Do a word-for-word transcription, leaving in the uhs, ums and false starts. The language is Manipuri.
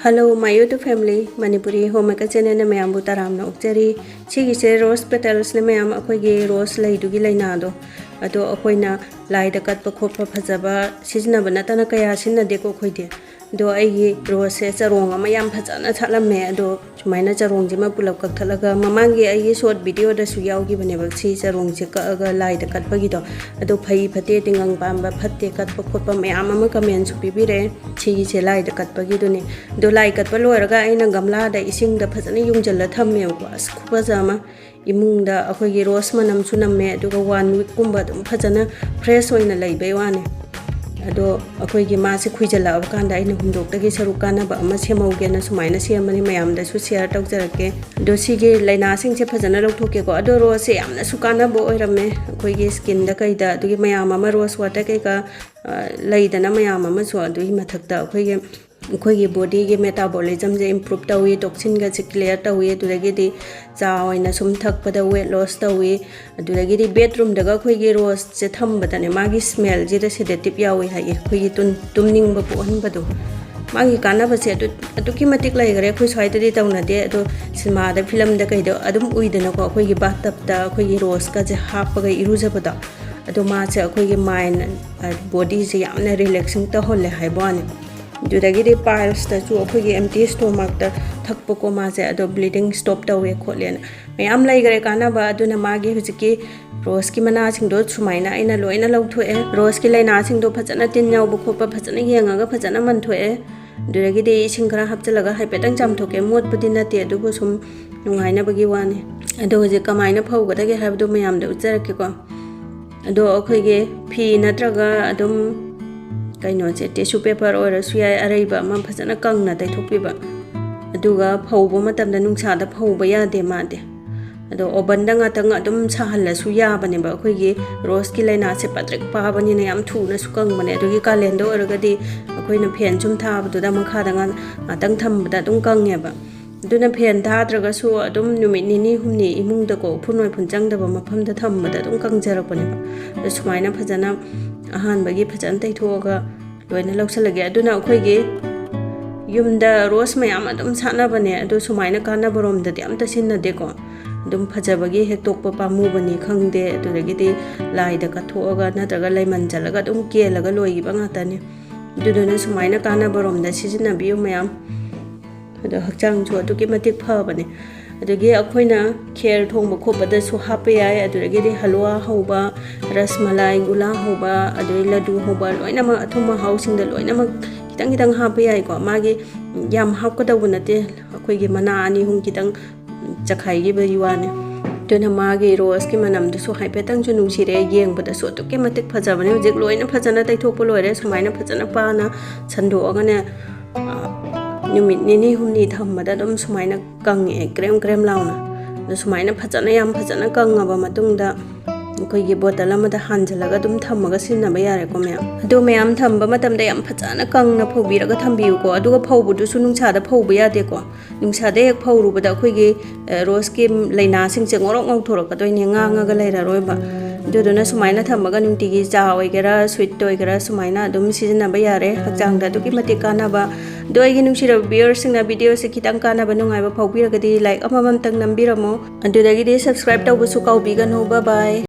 Hello, my YouTube family, Manipuri Homemaker channelꯅ ꯃꯌꯥꯝꯕꯨ ꯇꯔꯥꯝꯅ ꯑꯣꯛꯆꯔꯤ꯫ ꯁꯤꯒꯤꯁꯦ rose petalsꯅꯦ ꯃꯌꯥꯝ, ꯑꯩꯈꯣꯏꯒꯤ rose ꯂꯩꯗꯨꯒꯤ ꯂꯥꯏꯅꯥꯗꯣ꯫ ꯑꯗꯣ ꯑꯩꯈꯣꯏꯅ ꯂꯥꯏꯗ ꯀꯠꯄ ꯈꯣꯠꯄ ꯐꯖꯕ ꯁꯤꯖꯤꯟꯅꯕ ꯅꯠꯇꯅ ꯀꯌꯥ ꯁꯤꯖꯤꯟꯅꯗꯦꯀꯣ ꯑꯩꯈꯣꯏꯗꯤ꯫ ꯑꯗꯣ ꯑꯩꯒꯤ roseꯁꯦ ꯆꯔꯣꯡ ꯑꯃ ꯌꯥꯝ ꯐꯖꯅ ꯁꯥꯠꯂꯝꯃꯦ꯫ ꯑꯗꯣ ꯁꯨꯃꯥꯏꯅ ꯆꯔꯣꯡꯁꯤꯃ ꯄꯨꯂꯞ ꯀꯛꯊꯠꯂꯒ, ꯃꯃꯥꯡꯒꯤ ꯑꯩꯒꯤ short videoꯗꯁꯨ ꯌꯥꯎꯈꯤꯕꯅꯦꯕ, ꯁꯤ ꯆꯔꯣꯡꯁꯦ ꯀꯛꯑꯒ ꯂꯥꯏꯗ ꯀꯠꯄꯒꯤꯗꯣ꯫ ꯑꯗꯣ ꯐꯩ ꯐꯠꯇꯦ, ꯇꯤꯡꯒꯪ ꯄꯥꯟꯕ ꯐꯠꯇꯦ ꯀꯠꯄ ꯈꯣꯠꯄ ꯃꯌꯥꯝ ꯑꯃ commentꯁꯨ ꯄꯤꯕꯤꯔꯛꯑꯦ꯫ ꯁꯤꯒꯤꯁꯦ ꯂꯥꯏꯗ ꯀꯠꯄꯒꯤꯗꯨꯅꯦ꯫ ꯑꯗꯣ ꯂꯥꯏ ꯀꯠꯄ ꯂꯣꯏꯔꯒ ꯑꯩꯅ ꯒꯝꯂꯥꯗ ꯏꯁꯤꯡꯗ ꯐꯖꯅ ꯌꯨꯡꯁꯤꯜꯂ ꯊꯝꯃꯦꯕꯀꯣ꯫ ꯑꯁ, ꯈꯨꯐꯖ ꯑꯃ! ꯏꯃꯨꯡꯗ ꯑꯩꯈꯣꯏꯒꯤ rose ꯃꯅꯝꯁꯨ ꯅꯝꯃꯦ, ꯑꯗꯨꯒ one weekꯀꯨꯝꯕ ꯑꯗꯨꯝ ꯐꯖꯅ fresh ꯑꯣꯏꯅ ꯂꯩꯕꯩ ꯋꯥꯅꯤ꯫ ꯑꯗꯣ ꯑꯩꯈꯣꯏꯒꯤ ꯃꯥꯁꯦ ꯈꯨꯏꯖꯜꯂꯛꯑꯕ ꯀꯥꯟꯗ ꯑꯩꯅ ꯍꯨꯟꯗꯣꯛꯇꯒꯤ ꯁꯔꯨꯛ ꯀꯥꯟꯅꯕ ꯑꯃ ꯁꯦꯝꯍꯧꯒꯦꯅ ꯁꯨꯃꯥꯏꯅ ꯁꯦꯝꯕꯅꯤ, ꯃꯌꯥꯝꯗꯁꯨ share ꯇꯧꯖꯔꯛꯀꯦ꯫ ꯑꯗꯣ ꯁꯤꯒꯤ ꯂꯥꯏꯅꯥꯁꯤꯡꯁꯦ ꯐꯖꯅ ꯂꯧꯊꯣꯛꯀꯦꯀꯣ꯫ ꯑꯗꯣ roseꯁꯦ ꯌꯥꯝꯅꯁꯨ ꯀꯥꯟꯅꯕ ꯑꯣꯏꯔꯝꯃꯦ ꯑꯩꯈꯣꯏꯒꯤ skinꯗ ꯀꯩꯗ, ꯑꯗꯨꯒꯤ ꯃꯌꯥꯝ ꯑꯃ rose water ꯀꯩꯀꯥ, ꯑ, ꯂꯩꯗꯅ ꯃꯌꯥꯝ ꯑꯃꯁꯨ꯫ ꯑꯗꯨꯒꯤ ꯃꯊꯛꯇ ꯑꯩꯈꯣꯏꯒꯤ, ꯑꯩꯈꯣꯏꯒꯤ bodyꯒꯤ metabolismꯁꯦ improve ꯇꯧꯏ, toxinꯒꯁꯦ clear ꯇꯧꯏ, ꯑꯗꯨꯗꯒꯤꯗꯤ ꯆꯥ ꯑꯣꯏꯅ ꯁꯨꯝ ꯊꯛꯄꯗ weight loss ꯇꯧꯏ꯫ ꯑꯗꯨꯗꯒꯤꯗꯤ bedroomꯗꯒ ꯑꯩꯈꯣꯏꯒꯤ roseꯁꯦ ꯊꯝꯕꯗꯅꯦ, ꯃꯥꯒꯤ smellꯁꯤꯗ sedative ꯌꯥꯎꯏ ꯍꯥꯏꯌꯦ, ꯑꯩꯈꯣꯏꯒꯤ ꯇꯨꯝ-, ꯇꯨꯝꯅꯤꯡꯕ ꯄꯣꯛꯍꯟꯕꯗꯣ꯫ ꯃꯥꯒꯤ ꯀꯥꯟꯅꯕꯁꯦ ꯑꯗꯨ, ꯑꯗꯨꯛꯀꯤ ꯃꯇꯤꯛ ꯂꯩꯈꯔꯦ꯫ ꯑꯩꯈꯣꯏ ꯁ꯭ꯋꯥꯏꯗꯗꯤ ꯇꯧꯅꯗꯦ, ꯑꯗꯣ ꯁꯤꯅꯦꯃꯥꯗ, ꯐꯤꯂꯝꯗ ꯀꯩꯗ ꯑꯗꯨꯝ ꯎꯏꯗꯅꯀꯣ, ꯑꯩꯈꯣꯏꯒꯤ bathtubꯇ ꯑꯩꯈꯣꯏꯒꯤ roseꯀꯁꯦ ꯍꯥꯞꯄꯒ ꯏꯔꯨꯖꯕꯗꯣ꯫ ꯑꯗꯣ ꯃꯥꯁꯦ ꯑꯩꯈꯣꯏꯒꯤ mind, bodyꯁꯦ ꯌꯥꯝꯅ relaxing ꯇꯧꯍꯜꯂꯦ ꯍꯥꯏꯕ ꯋꯥꯅꯤ꯫ ꯑꯗꯨꯗꯒꯤꯗꯤ pilesꯇꯁꯨ ꯑꯩꯈꯣꯏꯒꯤ empty stomachꯇ ꯊꯛꯄꯀꯣ ꯃꯥꯁꯦ, ꯑꯗꯣ bleeding stop ꯇꯧꯋꯦ ꯈꯣꯠꯂꯦꯅ ꯃꯌꯥꯝ ꯂꯩꯈꯔꯦ ꯀꯥꯟꯅꯕ꯫ ꯑꯗꯨꯅ ꯃꯥꯒꯤ ꯍꯧꯖꯤꯛꯀꯤ roseꯀꯤ ꯃꯅꯥꯁꯤꯡꯗꯣ ꯁꯨꯃꯥꯏꯅ ꯑꯩꯅ ꯂꯣꯏꯅ ꯂꯧꯊꯣꯛꯑꯦ꯫ Roseꯀꯤ ꯂꯥꯏꯅꯥꯁꯤꯡꯗꯣ ꯐꯖꯅ, ꯇꯤꯟ ꯌꯥꯎꯕ ꯈꯣꯠꯄ ꯐꯖꯅ ꯌꯦꯡꯉꯒ ꯐꯖꯅ ꯃꯟꯊꯣꯛꯑꯦ꯫ ꯑꯗꯨꯗꯒꯤꯗꯤ ꯏꯁꯤꯡ ꯈꯔ ꯍꯥꯞꯆꯤꯜꯂꯒ ꯍꯥꯏꯐꯦꯠꯇꯪ ꯆꯥꯝꯊꯣꯛꯀꯦ, ꯃꯣꯠꯄꯗꯤ ꯅꯠꯇꯦ, ꯑꯗꯨꯕꯨ ꯁꯨꯝ ꯅꯨꯡꯉꯥꯏꯅꯕꯒꯤ ꯋꯥꯅꯤ꯫ ꯑꯗꯣ ꯍꯧꯖꯤꯛ ꯀꯃꯥꯏꯅ ꯐꯧꯒꯗꯒꯦ ꯍꯥꯏꯕꯗꯣ ꯃꯌꯥꯝꯗ ꯎꯠꯆꯔꯛꯀꯦꯀꯣ꯫ ꯑꯗꯣ ꯑꯩꯈꯣꯏꯒꯤ ꯐꯤ ꯅꯠꯇ꯭ꯔꯒ ꯑꯗꯨꯝ ꯀꯩꯅꯣꯁꯦ, tissue paper ꯑꯣꯏꯔꯁꯨ ꯌꯥꯏ, ꯑꯔꯩꯕ ꯑꯃ ꯐꯖꯅ ꯀꯪꯅ ꯇꯩꯊꯣꯛꯄꯤꯕ꯫ ꯑꯗꯨꯒ ꯐꯧꯕ ꯃꯇꯝꯗ ꯅꯨꯡꯁꯥꯗ ꯐꯧꯕ ꯌꯥꯗꯦ ꯃꯥꯗꯤ꯫ ꯑꯗꯣ ovenꯗ ꯉꯥꯛꯇꯪ ꯑꯗꯨꯝ ꯁꯥꯍꯜꯂꯁꯨ ꯌꯥꯕꯅꯦꯕ꯫ ꯑꯩꯈꯣꯏꯒꯤ roseꯀꯤ ꯂꯥꯏꯅꯥꯁꯦ ꯄꯥꯇ꯭ꯔꯤꯛ ꯄꯥꯕꯅꯤꯅ ꯌꯥꯝ ꯊꯨꯅꯁꯨ ꯀꯪꯕꯅꯦ꯫ ꯑꯗꯨꯒꯤ ꯀꯥꯂꯦꯟꯗ ꯑꯣꯏꯔꯒꯗꯤ ꯑꯩꯈꯣꯏꯅ fan ꯁꯨꯝ ꯊꯥꯕꯗꯨꯗ ꯃꯈꯥꯗ ꯉꯥ-, ꯉꯥꯛꯇꯪ ꯊꯝꯕꯗ ꯑꯗꯨꯝ ꯀꯪꯉꯦꯕ꯫ ꯑꯗꯨꯅ fan ꯊꯥꯗ꯭ꯔꯒꯁꯨ ꯑꯗꯨꯝ ꯅꯨꯃꯤꯠ ꯅꯤꯅꯤ ꯍꯨꯝꯅꯤ ꯏꯃꯨꯡꯗꯀꯣ, ꯎꯐꯨꯟ ꯋꯥꯏꯐꯨꯟ ꯆꯪꯗꯕ ꯃꯐꯝꯗ ꯊꯝꯕꯗ ꯑꯗꯨꯝ ꯀꯪꯖꯔꯛꯄꯅꯦꯕ꯫ ꯑꯗꯣ ꯁꯨꯃꯥꯏꯅ ꯐꯖꯅ ꯑꯍꯥꯟꯕꯒꯤ ꯐꯖꯅ ꯇꯩꯊꯣꯛꯑꯒ ꯂꯣꯏꯅ ꯂꯧꯁꯤꯜꯂꯒꯦ꯫ ꯑꯗꯨꯅ ꯑꯩꯈꯣꯏꯒꯤ ꯌꯨꯝꯗ ꯔꯣꯁ ꯃꯌꯥꯝ ꯑꯗꯨꯝ ꯁꯥꯠꯅꯕꯅꯦ, ꯑꯗꯨ ꯁꯨꯃꯥꯏꯅ ꯀꯥꯟꯅꯕꯔꯣꯝꯗꯗꯤ ꯑꯝꯇ ꯁꯤꯖꯤꯟꯅꯗꯦꯀꯣ꯫ ꯑꯗꯨꯝ ꯐꯖꯕꯒꯤ ꯍꯦꯛꯇꯣꯛꯄ ꯄꯥꯝꯃꯨꯕꯅꯤ ꯈꯪꯗꯦ, ꯑꯗꯨꯗꯒꯤꯗꯤ ꯂꯥꯏꯗ ꯀꯠꯊꯣꯛꯑꯒ ꯅꯠꯇ꯭ꯔꯒ ꯂꯩꯃꯟꯖꯜꯂꯒ ꯑꯗꯨꯝ ꯀꯦꯜꯂꯒ ꯂꯣꯏꯈꯤꯕ ꯉꯥꯛꯇꯅꯤ꯫ ꯑꯗꯨꯗꯨꯅ ꯁꯨꯃꯥꯏꯅ ꯀꯥꯟꯅꯕꯔꯣꯝꯗ ꯁꯤꯖꯤꯟꯅꯕꯤꯌꯨ ꯃꯌꯥꯝ꯫ ꯑꯗꯣ ꯍꯛꯆꯥꯡꯁꯨ ꯑꯗꯨꯛꯀꯤ ꯃꯇꯤꯛ ꯐꯕꯅꯦ꯫ ꯑꯗꯒꯤ ꯑꯩꯈꯣꯏꯅ ꯈꯦꯔ ꯊꯣꯡꯕ ꯈꯣꯠꯄꯗꯁꯨ ꯍꯥꯞꯄ ꯌꯥꯏ, ꯑꯗꯨꯗꯒꯤꯗꯤ ꯍꯜꯋꯥ ꯍꯧꯕ, ꯔꯁꯃꯂꯥꯏ, ꯒꯨꯂꯥ ꯍꯧꯕ, ꯑꯗꯩ ꯂꯗꯨ ꯍꯧꯕ, ꯂꯣꯏꯅꯃꯛ ꯑꯊꯨꯝ ꯑꯍꯥꯎꯁꯤꯡꯗ ꯂꯣꯏꯅꯃꯛ ꯈꯤꯇꯪ ꯈꯤꯇꯪ ꯍꯥꯞꯄ ꯌꯥꯏꯀꯣ꯫ ꯃꯥꯒꯤ ꯌꯥꯝ ꯍꯥꯞꯀꯗꯧꯕ ꯅꯠꯇꯦ, ꯑꯩꯈꯣꯏꯒꯤ ꯃꯅꯥ ꯑꯅꯤ ꯑꯍꯨꯝ ꯈꯤꯇꯪ ꯆꯈꯥꯏꯈꯤꯕꯒꯤ ꯋꯥꯅꯤ꯫ ꯑꯗꯨꯅ ꯃꯥꯒꯤ ꯔꯣꯁꯀꯤ ꯃꯅꯝꯗꯨꯁꯨ ꯍꯥꯏꯐꯦꯠꯇꯪꯁꯨ ꯅꯨꯡꯁꯤꯔꯦ, ꯌꯦꯡꯕꯗꯁꯨ ꯑꯗꯨꯛꯀꯤ ꯃꯇꯤꯛ ꯐꯖꯕꯅꯦ꯫ ꯍꯧꯖꯤꯛ ꯂꯣꯏꯅ ꯐꯖꯅ ꯇꯩꯊꯣꯛꯄ ꯂꯣꯏꯔꯦ꯫ ꯁꯨꯃꯥꯏꯅ ꯐꯖꯅ ꯄꯥꯅ ꯁꯟꯗꯣꯛꯑꯒꯅꯦ, ꯑ, ꯅꯨꯃꯤꯠ ꯅꯤꯅꯤ ꯍꯨꯝꯅꯤ ꯊꯝꯕꯗ ꯑꯗꯨꯝ ꯁꯨꯃꯥꯏꯅ ꯀꯪꯉꯛꯑꯦ, ꯀ꯭ꯔꯦꯝ ꯀ꯭ꯔꯦꯝ ꯂꯥꯎꯅ꯫ ꯑꯗꯣ ꯁꯨꯃꯥꯏꯅ ꯐꯖꯅ, ꯌꯥꯝ ꯐꯖꯅ ꯀꯪꯉꯕ ꯃꯇꯨꯡꯗ ꯑꯩꯈꯣꯏꯒꯤ ꯕꯣꯇꯜ ꯑꯃꯗ ꯍꯥꯟꯖꯜꯂꯒ ꯑꯗꯨꯝ ꯊꯝꯃꯒ ꯁꯤꯖꯤꯟꯅꯕ ꯌꯥꯔꯦꯀꯣ ꯃꯌꯥꯝ꯫ ꯑꯗꯣ ꯃꯌꯥꯝ ꯊꯝꯕ ꯃꯇꯝꯗ ꯌꯥꯝ ꯐꯖꯅ ꯀꯪꯅ ꯐꯧꯕꯤꯔꯒ ꯊꯝꯕꯤꯌꯨꯀꯣ꯫ ꯑꯗꯨꯒ ꯐꯧꯕꯗꯨꯁꯨ ꯅꯨꯡꯁꯥꯗ ꯐꯧꯕ ꯌꯥꯗꯦꯀꯣ꯫ ꯅꯨꯡꯁꯥꯗ ꯍꯦꯛ ꯐꯧꯔꯨꯕꯗ ꯑꯩꯈꯣꯏꯒꯤ, ꯑ, ꯔꯣꯁꯀꯤ ꯂꯥꯏꯅꯥꯁꯤꯡꯁꯦ ꯉꯧꯔꯣꯛ ꯉꯧꯊꯣꯔꯛꯀꯗꯣꯏꯅꯦ, ꯉꯥꯡꯉꯒ ꯂꯩꯔꯔꯣꯏꯕ꯫ ꯑꯗꯨꯗꯨꯅ ꯁꯨꯃꯥꯏꯅ ꯊꯝꯃꯒ ꯅꯨꯡꯇꯤꯒꯤ ꯆꯥ ꯑꯣꯏꯒꯦꯔꯥ, ꯁ꯭ꯋꯤꯠ ꯑꯣꯏꯒꯦꯔꯥ, ꯁꯨꯃꯥꯏꯅ ꯑꯗꯨꯝ ꯁꯤꯖꯤꯟꯅꯕ ꯌꯥꯔꯦ꯫ ꯍꯛꯆꯥꯡꯗ ꯑꯗꯨꯛꯀꯤ ꯃꯇꯤꯛ ꯀꯥꯟꯅꯕ꯫ ꯑꯗꯣ ꯑꯩꯒꯤ ꯅꯨꯡꯁꯤꯔꯕ viewersꯁꯤꯡꯅ videoꯁꯦ ꯈꯤꯇꯪ ꯀꯥꯟꯅꯕ, ꯅꯨꯡꯉꯥꯏꯕ ꯐꯥꯎꯕꯤꯔꯒꯗꯤ like ꯑꯃꯃꯝꯇꯪ ꯅꯝꯕꯤꯔꯝꯃꯣ꯫ ꯑꯗꯨꯗꯒꯤꯗꯤ subscribe ꯇꯧꯕꯁꯨ ꯀꯥꯎꯕꯤꯒꯅꯨ꯫ Bye bye꯫